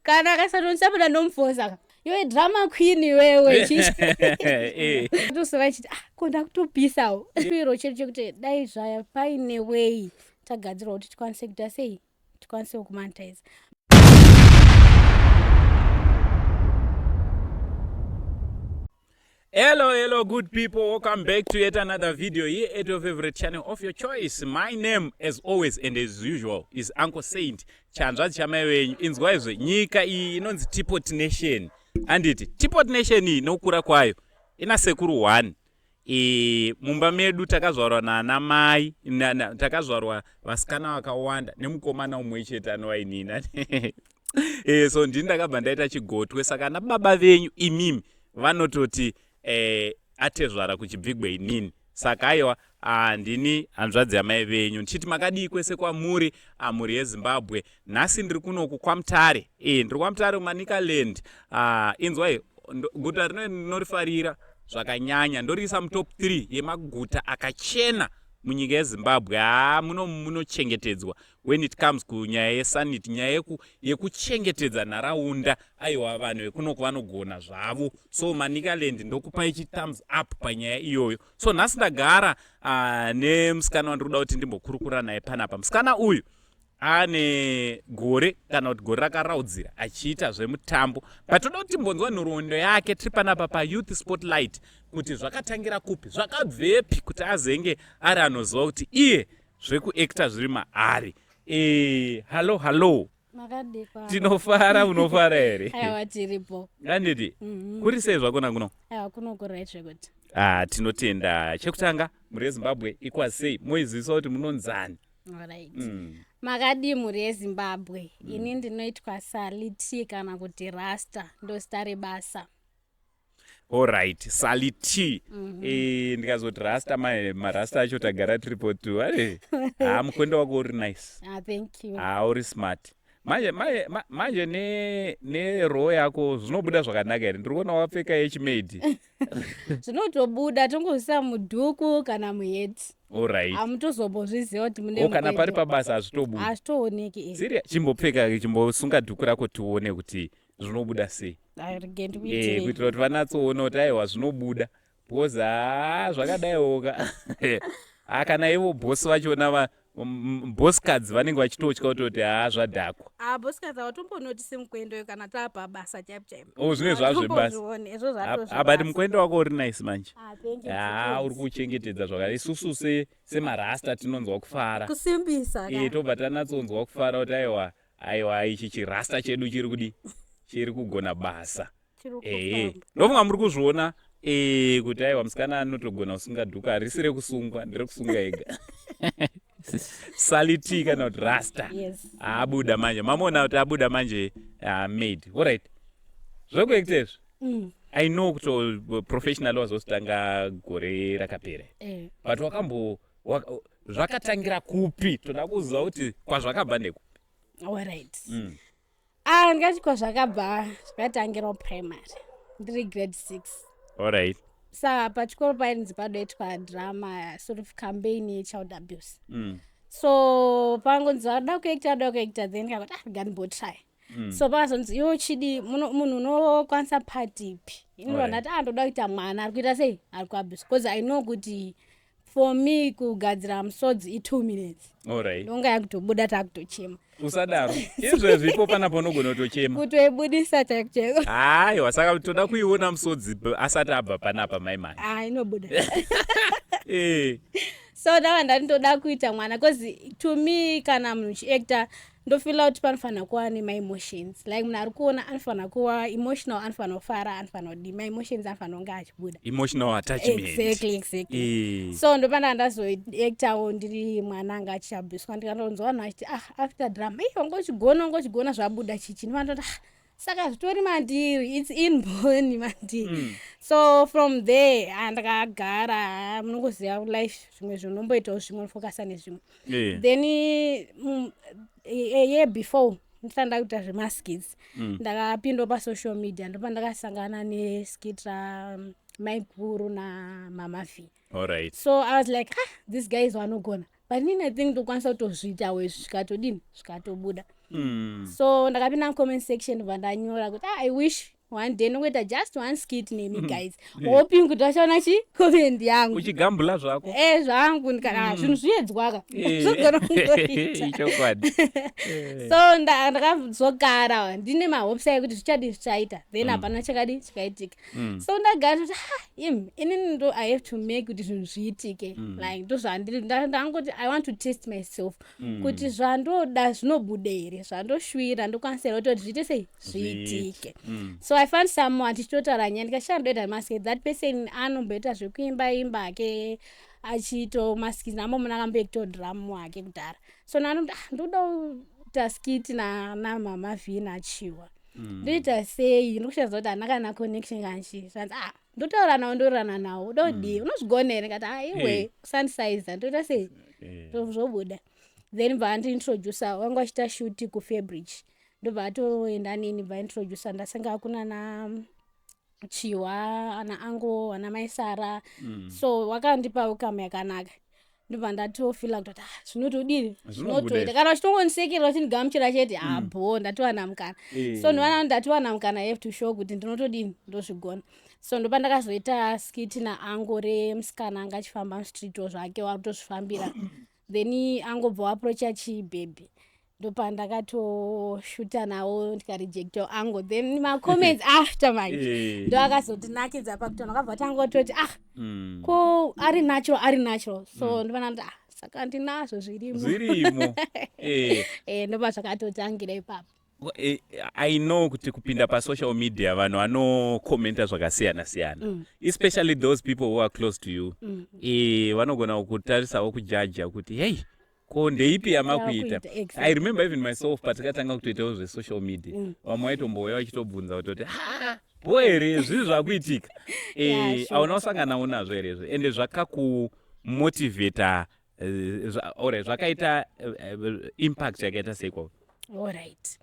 Kana akasatondisapoda ndomufosa ka. Iwe drama queen iwewe. Eh. Tosara chiti ah ko ndakutopisawo. Chiro chedu chekuti dai zvaya paine way tagadzirwa kuti tikwanise kuita sei? Tikwanise kumonetize. Hello, hello, good people. Welcome back to yet another video here at your favorite channel of your choice. My name, as always and as usual, is Uncle Saint. Chanzvadzi chamai venyu. Inzwa izve, nyika iyi inonzi Teapot Nation. Anditi, Teapot Nation iyi nokura kwayo ina sekuru 1. E, mumba medu takazvarwa naana mai, takazvarwa vasikana vakawanda nemukomana umwe chete anova inini. E, so ndini ndakabva ndaita chigotwe, saka ana baba venyu imimi vanototi atezvara kuchibvigwe inini. Saka aiwa, ndini hanzvadzi yamai venyu. Ndichiti makadii kwese kwamuri, mhuri yeZimbabwe. Nhasi ndiri kunoku kwaMutare. Ndiri kwaMutare kuManicaland. Inzwai, guta rino ndinorifarira zvakanyanya. Ndoriisa mutop 3 yemaguta akachena munyika yeZimbabwe. Muno munochengetedzwa when it comes kunyaya yesanity, nyaya yekuchengetedza nharaunda. Aiwa, vanhu vekunoku vanogona zvavo. So Manicaland ndokupai chi thumbs up panyaya iyoyo. So nhasi ndagara nemusikana wandiri kuda kuti ndimbokurukura naye panapa. Musikana uyu ane gore kana kuti gore rakaraudzira achiita zvemutambo, but toda kuti timbonzwa nhoroondo yake tiri panapa paYouth Spotlight, kuti zvakatangira kupi, zvakabvepi kuti azenge ari anoziva kuti iye zvekuacta zviri maari. Hallo hallo. Makadikwa. Tinofara, unofara here? Aiwa, tiripo. Anditi kuri sei zvakona kuno? Aiwa, kuno kuright zvekuti. Tinotenda. Chekutanga, mhuri yeZimbabwe ikwazisei, moizivisa kuti munonzani. Alright. Makadii mhuri yeZimbabwe? Ini ndinoitwa Sally T kana kuti Rasta, ndozita rebasa. Alright, Sally T. Ndikazoti Rasta, marasta acho tagara tiripo tu. Are ha, mukwendo wako uri nice. Ah, thank you. Ha, uri smart. Manje manje manje ne ro yako zvinobuda zvakanaka here? Ndiri kuona wapfeka yechimaid. Zvinotobuda, tongoisa mudhuku kana muheti. Alright. Hamutozombozviziva kuti mune O, kana pari mukwendo. Pabasa hazvitobudi. Hazvitooneki. Serious? Chimbopfeka, chimbosunga dhuku rako tione kuti zvinobuda sei. Rege ndikuitei. Kuitira kuti vanatsoona kuti aiwa, zvinobuda, because haa, zvakadaiwoka. Ha, kana ivo bhosi vachona bhosikadzi vanenge vachitotya kutoti haa, zvadhakwa. Ah, bhosikadzi hawatombonotisi mukwendo kana taapa basa chaipo chaipo. O, zvine zvazvebasa. Hawatombozvioni, izvo Ah, but mukwendo wako uri nice manje. Ah, thank you. Ha, uri kuchengetedza zvakare. Isusu semarasta tinonzwa kufara. Kusimbisa. Tobva tanatsonzwa kufara kuti aiwa aiwa, ichi chirasta chedu chiri kudi, chiri kugona basa. Chiri Ehe, kufamba. ndofunga muri kuzviona kuti aiwa, musikana anotogona kusunga dhuku, harisi rekusungwa, nderekusunga ega. Sally T kana kuti Rasta. Yes. Abuda manje, mamuona kuti abuda manje, made. Alright, zvekuacta izvi, I know kuti professional wazozitanga gore rakapera, but wakambo zvakatangira kupi? Toda kuziva kuti kwazvakabva ndekupi. Alright. Ah, ndingati kwazvakabva, zvakatangira primary ndiri grade 6. Saka pachikoro painzi padoitwa drama, sort of campaign yechild abuse. So pangonzi vada kuacta, vada kuacta, then kakati ah, gandimbotry. So pakazonzi iwe uchidi munhu unokwanisa part ipi? Inova ndati ah, ndoda kuita mwana ari kuita sei, ari kuabuse, because I know kuti for me kugadzira musodzi i2 minutes. Ndonga yakutobuda, takutochema. Usadaro, izvezvi ipo panapa unogona kutochema. Kutoibudisa chaiko chaiko. Aiwa, saka toda kuiona musodzi asati abva panapa, maimani. Ah, inobuda. So ndava ndati ndoda kuita mwana, because to me kana munhu uchiacta, ndofeela kuti panofanira kuva nemaemotions, like munhu ari kuona anofanira kuva emotional, anofanira kufara, anofanira kudii, maemotions anofanira kunge achibuda. Emotional attachment. Exactly. So ndopanda ndazoactawo ndiri mwana anga achabviswa, ndikandonzwa vanhu vachiti ah, after drama, ei, wanga uchigona, wanga uchigona, zvabuda chichi. Ndivandoti ah, saka zvitori mandiri, it's inborn mandiri. So from there, ah, ndakagara. Munongoziva life, zvimwe zvinomboitawo zvimwe, unofokasa nezvimwe. Then a year before ndisati ndakuita zvemaskits, ndakapindawo pasocial media, ndopa ndakasangana neskit ramaiguru namama V. So I was like, ah, this guy is vanogona, but inini I think ndokwanisa kutozviitawo izvi, zvikatodini, zvikatobuda. So ndakapinda mucomment section, bva ndanyora kuti, "Ah, I wish one day ndongoita just one skit nemi guys," hoping kuti vachaona chi comment yangu. Uchigambula zvako. E, zvangu ndikati, "Ah, zvinhu zviyedzwaka, zvogona kungoita." Ichokwadi. So ndakazogara ndine mahopes ekuti zvichadi zvichaita, then hapana chakadi chikaitika. So ndagara kuti, ha, im inini ndo I have to make kuti zvinhu zviitike. Like ndozvandiri, ndangoti I want to test myself kuti zvandoda zvinobuda here, zvandoshuvira ndokwanisa here kutoti zviite sei, zviitike. So I found someone, tichitotaura nyaya, ndikashanda ndoita maskit. That person anomboita zvekuimba imba hake, achiito maskit namo, munhu akamboacto drama wake kudhara. So nanoti, ah, ndoda kuita skit namama V naChiwa. Ndoita sei? Ndokushaza kuti handina kana connection kana chii. Zvanzi, ah, ndotaura nawo, ndorana nawo, udodii, unozvigona here? Ndikati, ah, iwe usandisaiza, ndoita sei? Zvobuda. Then bva andiintroduca, wanga achiita shoot kuFairbridge, ndobva atoenda neni, bva introduca, ndasanga kuna na Chiwa, ana ango, ana Maisara. So wakandipa ukama yakanaka, ndobva ndatofila kuti, ah, zvinotodini, Zvinobuda. Zvinotoita. Kana uchitongondisekera, uchindigamuchira chete, ah, bho, ndatowana mukana. So ndinowana ndatowana mukana, I have to show kuti ndinotodini, ndozvigona. So ndopa ndakazoita skit naango remusikana anga achifamba mustreetwo zvake, wakutozvifambira. Then angobva waapproacha chibhebhi, ndopandakatoshuta nawo, ndikarejectawo ango. Then macomments after manje ndo akazotinakidza pakuti vanhu vakabva tangototi, ah, ko ari natural, ari natural. So ndopana kuti, ah, saka ndinazvo, zvirimo. Zvirimo. Ndopa zvakatotangira ipapo. I know kuti kupinda pasocial media vanhu vanokomenta zvakasiyana siyana, especially those people who are close to you. Vanogona kutarisawo, kujaja kuti, hey, ko ndeipi yamakuita? Yakuita, exactly. I remember even myself, patakatanga kutoitawo zvesocial media, vamwe vaitombouya vachitobvunza kutoti, ha, bo here zvii zvakuitika? Yeah, sure. Hauna kusanganawo nazvo here izvo? Ende zvakakumotivheta, alright, zvakaita impact yakaita sei kwauri? Alright,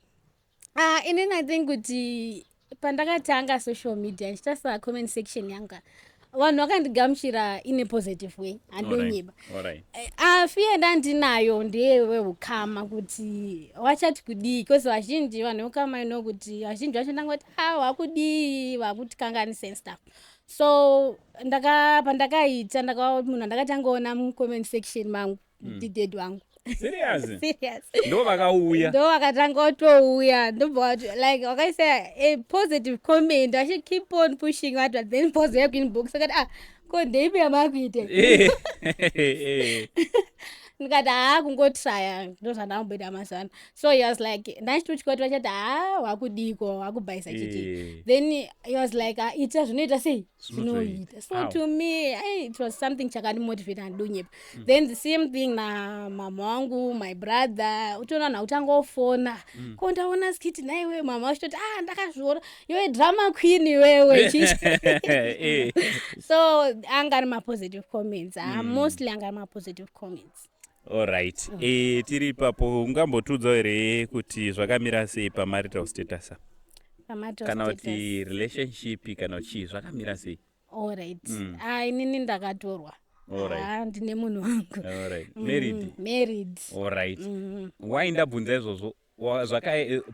inini I think kuti pandakatanga social media, ndichitarisa comment section yangu, vanhu vakandigamuchira in a positive way, handonyiba. Fear ndandinayo ndeyeweukama, kuti wachati kudii, because vazhinji vanhu veukama ino, kuti vazhinji vacho ndangoti, a, wakudii, vakutikanganisa and stuff. So ndaka pandakaita, ndaka munhu andakatangaona mucomment section mangu ndidad wangu. Serious? Serious. Ndo vakauya? Ndo vakatanga kutouya, ndobva like wakaisa a positive comment, vachi keep on pushing vati, then pose yekuinbox akati, ah, ko ndeipi yamakuita? Ndikati, haa, kungotraya, ndo zvandamboita mazuva ano. So he was like, ndachitotya kuti vachati, haa, wakudiko, wakubhaisa chichi. Then he was like, ah, ita, zvinoita sei. Zvinotoita. Zvinoita. So Aw. to me, it was something chakandimotivate, handidonyepa. Then the same thing namama wangu, my brother, utoona vanhu vakutangofona, ko ndaona skit naiwe mama, vachitoti, ah, ndakazviona iwe drama queen iwewe, chichi. So anga ari mapositive comments, mostly anga ari mapositive comments. Alright, tiri ipapo, ungambotudzawo here kuti zvakamira sei pamarital status? Pamarital Kana status. Kuti relationship kana chii, zvakamira sei? Alright, ah, inini ndakatorwa. Ah, ndine munhu wangu. Alright, married? Married. Alright. Why ndabvunza izvozvo?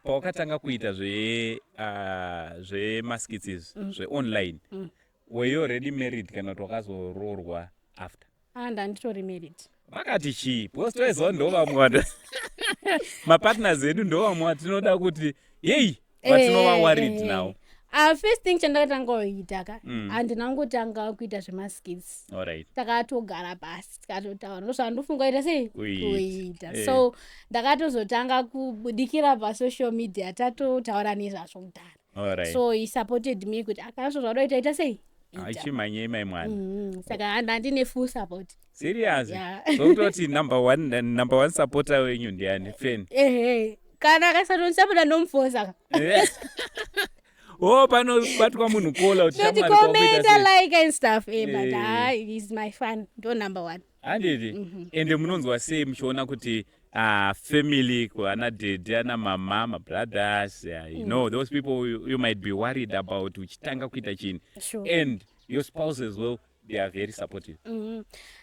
Pawakatanga kuita zvemaskits izvi zveonline, were you already married kana kuti wakazoroorwa after? Ah, ndanditori married. Vakati chii? Because toiziva ndo vamwe vanhu, mapartners edu, ndo vamwe vatinoda kuti yei, vatinova worried now. First thing chandakatanga kuita ka, handina kungotanga kuita zvemaskits. Takatogara pasi, tikatotaura ndozvandofunga kuita sei. Kuita. Kuita. So ndakatozotanga kubudikira pasocial media tatotaura nezvazvo kudhara. So he supported me kuti akazvo zvauda ita sei, ita. Achimhanyei mai mwana. Saka handine full support. Serious? Yeah. Zokutoti number one supporter wenyu ndiani, fan? Ehe, kana akasatondisapota ndomufosa. O, panobatwa munhu kola kuti Toti shamwari, kwakuita comment, sei? like and stuff, but ah, he's my fan, ndo number one. Handiti? Ende munonzwa sei muchiona kuti family, ana daddy, ana mama, mabrothers, you know those people you might be worried about uchitanga kuita chinhu, and your spouse as well, They are very supportive.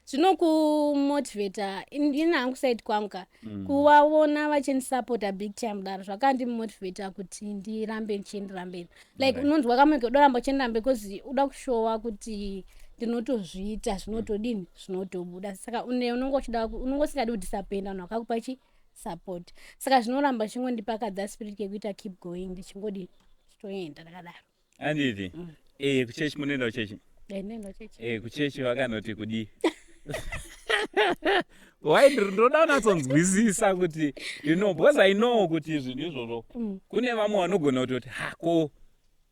Zvinokumotivheta. Ini hangu side kwangu ka, kuvaona vachindisapota big time daro zvakandimotivheta kuti ndirambe ndichiendera mberi. Like unonzwa kamwe udoramba uchiendera mberi because uda kushowa kuti ndinotozviita, zvinotodini, zvinotobuda. Saka unenge uchida, unenge usingadi kudisappointa vanhu vakakupa chi support. Saka zvinoramba chingondipakadza spirit yekuita keep going, ndichingodini, ndichitoenda ndakadaro. Handiti kuchechi, munoenda kuchechi? Ndinoenda chechi. Kuchechi vakanoti kudii? Why ndoda kunatsonzwisisa kuti because I know kuti zvinhu izvozvo kune vamwe vanogona kutoti, "Hako,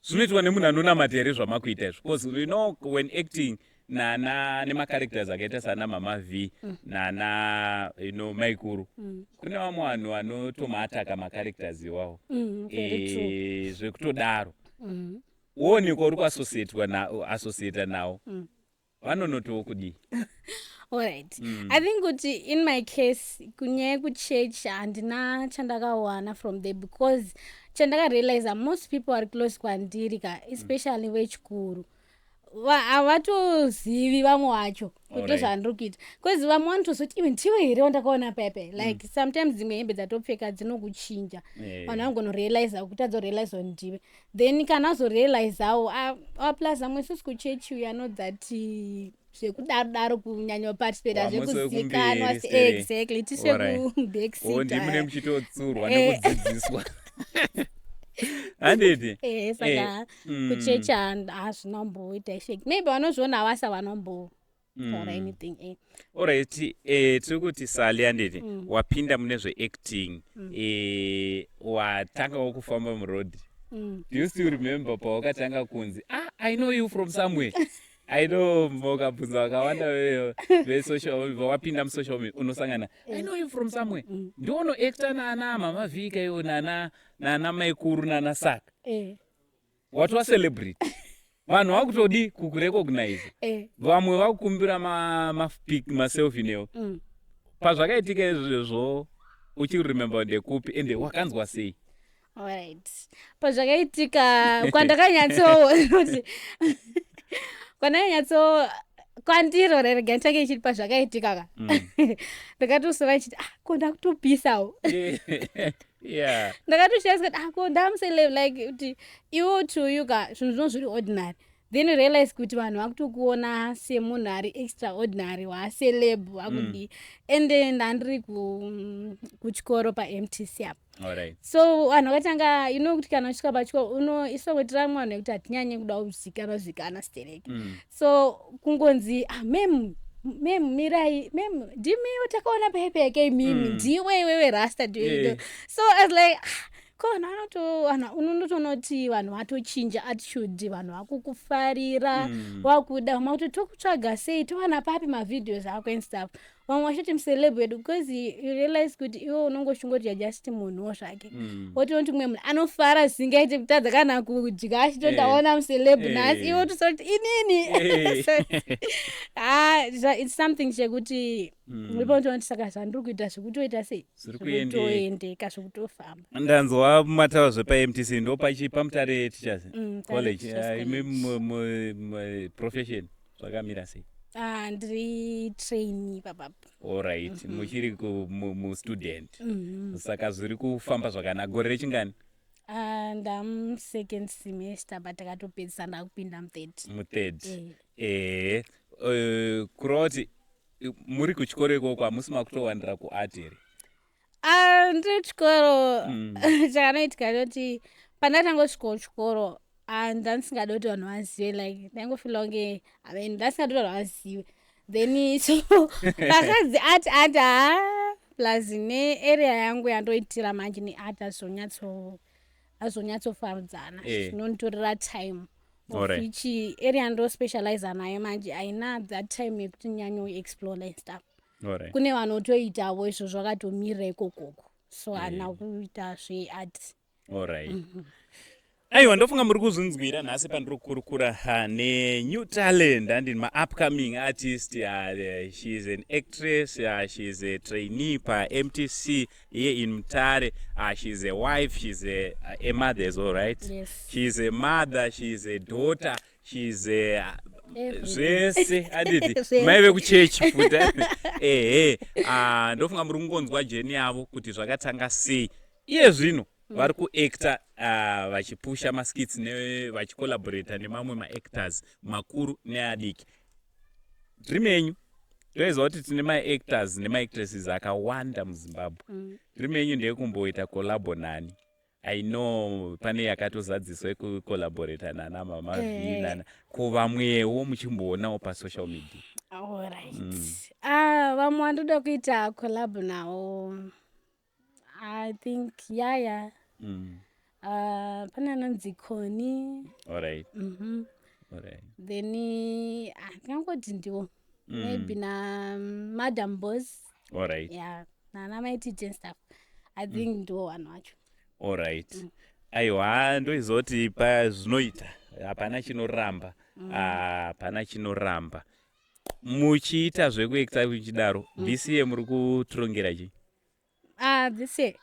zvinoitwa nemunhu anonamata here zvamakuita izvo?" Because when acting nana nemacharacters akaita sana Mama V nana Maikuru, kune vamwe vanhu vanotomaataka macharacters iwawo. Very true. Zvekutodaro woonekwa uri kuassociatwa associata nawo, vanonotiwo kudii? Alright, I think kuti in my case, kunyaya yekuchurch handina chandakawana from there, because chandakarealiza, most people are close kwandiri ka, especially vechikuru, havatozivi vamwe vacho kuti zvandiri kuita, because vamwe vanotozoti, "Iwe ndiwe here wandakaona pepe?" Like sometimes dzimwe hembe dzatopfeka dzinokuchinja. Vanhu vangonorealiza kuti adzorealiza kuti ndiwe, then kana azorealizawo, plus amwe isusu kuchechi we are not that zvekudaro daro kunyanya participata Wamuse zvekuzikanwa. Kumberi, stere. Exactly, O ndimune tisvekubackseat. Muchitotsurwa nekudzidziswa, handiti? Saka kuchechi hazvina kumboita effect. Maybe vanozviona havasa vanombotaura anything. Alright, tiri kuti Sally, handiti, wapinda mune zveacting, watangawo kufamba muroad. Do you still remember pawakatanga kunzi, "Ah, I know you from somewhere"? I know mukabvunza vakawanda vesocial, wapinda musocial media, unosangana, "I know you from somewhere, ndionoacta nana Mama Vika iwo, nana Maikuru, nana Saka." Watova celebrity, vanhu vakutodi kukurecognize, vamwe vakukumbira mapic, maselfie newe. Pazvakaitika izvezvo, uchiremember ndekupi ende wakanzwa sei? Alright, pazvakaitika, kwandakanyatso kuti kwandakanyatso kwandiro rega ndichange ichiti pazvakaitika ka, ndakatosora ichiti, "Ah, ko ndakutopisawo." Ndakatoshaisa kuti, "Ah, ko ndamuceleb." Like kuti iwo to you ka, zvinhu zvino zviri ordinary, then you realize kuti vanhu vakutokuona semunhu ari extraordinary, waaceleb, wakudii. Ende ndandiri kuchikoro paMTC apa. So vanhu vakatanga, kuti kana uchisvika pachikoro unoisongotira mwanhu nekuti hatinyanyi kuda kuzikanwa zikana stereki. So kungonzi, "Ah, ma'am, ma'am, mirai ma'am, ndimiwo takaona paipeke imimi, ndiwe iwewe rasta, ndiwe." So I was like, "Ah, ko vanhu vanoto vanhu unotoona kuti vanhu vatochinja attitude, vanhu vakukufarira, wakuda vamwe kuti tokutsvaga sei, towana papi mavideos ako and stuff." Vamwe vachiti muceleb wedu, because you realize kuti iwe unongochingoti you're just munhuwo zvake. Wotoona kuti mumwe munhu anofara zvisingaiti kutadza kana kudya achito, "Ndaona muceleb nhasi." Iwe wotosora kuti, "Inini?" So, ah, it's something chekuti ndipo unotoona kuti saka zvandiri kuita zvekutoita sei, Zviri kuendeka. Zvekutoendeka, zvekutofamba. Ndanzwa mataura zvepaMTC, ndo pachi paMutare Teachers Mutare College. Teachers Imi College. Profession zvakamira sei? Ah, ndiri trainee papapo. Alright, muchiri mustudent, saka zviri kufamba zvakanaka. Gore rechingani? Ah, ndamusecond semester, but takatopedzisa, ndakupinda muthird. Muthird. Kureva kuti muri kuchikoro ikoko hamusi makutowandira kuart here? Ah, ndiri kuchikoro. Chakanoitika ndoti pandatanga kusvika kuchikoro, ah, ndandisingadi kuti vanhu vazive. Like ndaingofeela kunge, I mean, ndasingadi kuti vanhu vazive. Then so vakadzi art art, ha, plus nearea yangu yandoitira manje neart azonyatsofarudzana. Zvinonditorera time, of which area ndospecializa nayo manje haina that time yekuti nyanyoexplore and stuff. Kune vanotoitawo izvo, zvakatomirira ikokoko, so handina kuita zveart. Alright. Aiwa, ndofunga muri kuzvinzwira nhasi pandiri kukurukura nenew talent and maupcoming artist. She is an actress, she is a trainee paMTC here in Mutare. She is a wife, she is a mother as well, right? Yes. She is a mother, she is a daughter, she is a Everything. Zvese, handiti? Zvese. Maive kuchechi futi, ehe. Ah, ndofunga muri kungonzwa journey yavo kuti zvakatanga sei. Iye zvino vari kuacta, vachipusha maskits, vachicollaborata nemamwe maactors makuru neadiki. Dream yenyu, ndoiziva kuti tine maactors nemaactresses akawanda muZimbabwe. Dream yenyu ndeyekumboita collabo nani? I know pane yakatozadziswa yekucollaborata nana Mama V. Nana ko vamwewo muchimboonawo pasocial media? Alright. Ah, vamwe vandoda kuita collab navo, I think yaya pane anonzi Coni. Then ndingangoti ndiwo maybe na Madam Boss. Yeah, nana Maititi and stuff. I think ndiwo vanhu vacho. Alright, aiwa, ndoiziva kuti pazvinoita hapana chinoramba. Ah, hapana chinoramba muchiita zvekuacta uchidaro. This year muri kutirongera chii? Ah, this year?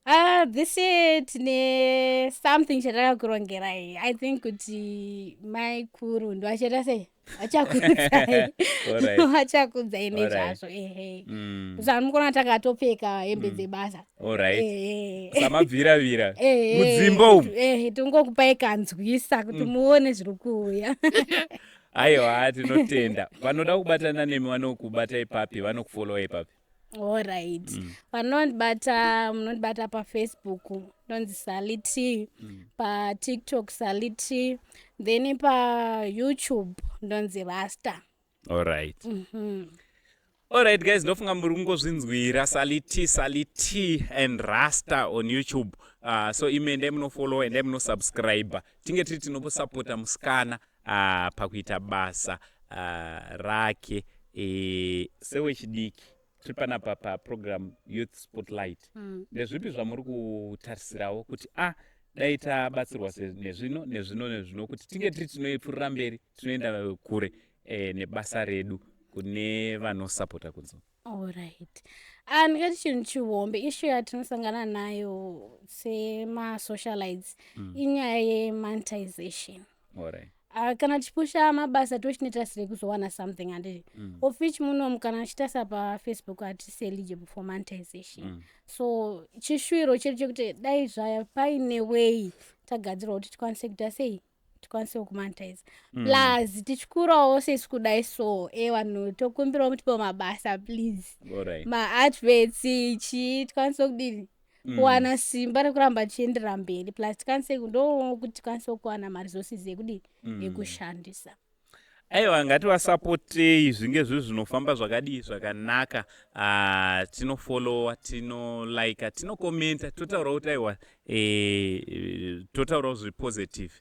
Ah, this year tine something chatakakurongerai. I think kuti maikuru ndo achaita sei, vachakuudzai. Vachakuudzai nezvazvo, ehe. Saka mukona takatopfeka hembe dzebasa. Ehe. Samabviravira Ehe. mudzimba umu. Ehe, tongokupai kanzwisa kuti muone zviri kuuya. Aiwa, tinotenda. Vanoda kubatana nemi vanokubata ipapi? Vanokufollowa ipapi? Alright, vanondibata, munondibata paFacebook ndonzi Sality, paTikTok Sality, then paYouTube ndonzi Rasta. Alright guys, ndofunga muri kungozvinzwira. Sality, Sality and Rasta on YouTube. So imi endai munofollow, endai munosubscribe, tinge tiri tinoposapota musikana pakuita basa rake. Sewechidiki tiri panapa paprogram Youth Spotlight, ndezvipi zvamuri kutarisirawo kuti a dai tabatsirwa nezvino, nezvino, nezvino, kuti tinge tiri tinoipfuurira mberi, tinoenda kure nebasa redu, kune vanosapota kunzo? Alright, ah, ndingati chinhu chihombe, issue yatinosangana nayo semasocialites inyaya yemonetization. Kana tichipusha mabasa tochinoita kuzowana something, handiti? Of which munomu kana tichitarisa paFacebook hatisi eligible for monetization. So chishuwiro chedu chekuti dai zvaya paine way tagadzirwa kuti tikwanise kuita sei, tikwanise kumonetize. Plus tichikurawo sesu kudai, so vanhu tokumbirawo mutipewo mabasa, please. Maadverts, chii, tikwanise kudini, kuwana simba rekuramba tichienderera mberi. Plus tikwanise ndokuti tikwanise kuwana maresources ekudini, ekushandisa. Aiwa, ngativasapotei, zvinge zviri zvinofamba zvakadii, zvakanaka. Tinofollowa, tinolika, tinokomenta, totaurawo kuti aiwa, totaurawo zviri positive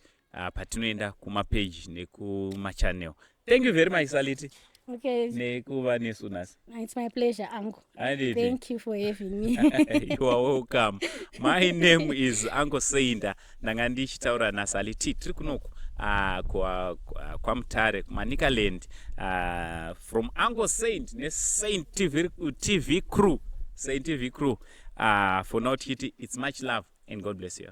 patinoenda kumapeji nekumachannel. Thank you very much, Saliti, nekuva nesu nhasi. It's my pleasure, uncle. Handiti? Thank you for having me. You are welcome. My name is Uncle Seinda. Ndanga ndichitaura naSaliti. Tiri kunoku kwaMutare, kuManicaland. From Uncle Saint neSaint TV, TV crew, Saint TV crew. For now tichiti it's much love and God bless you.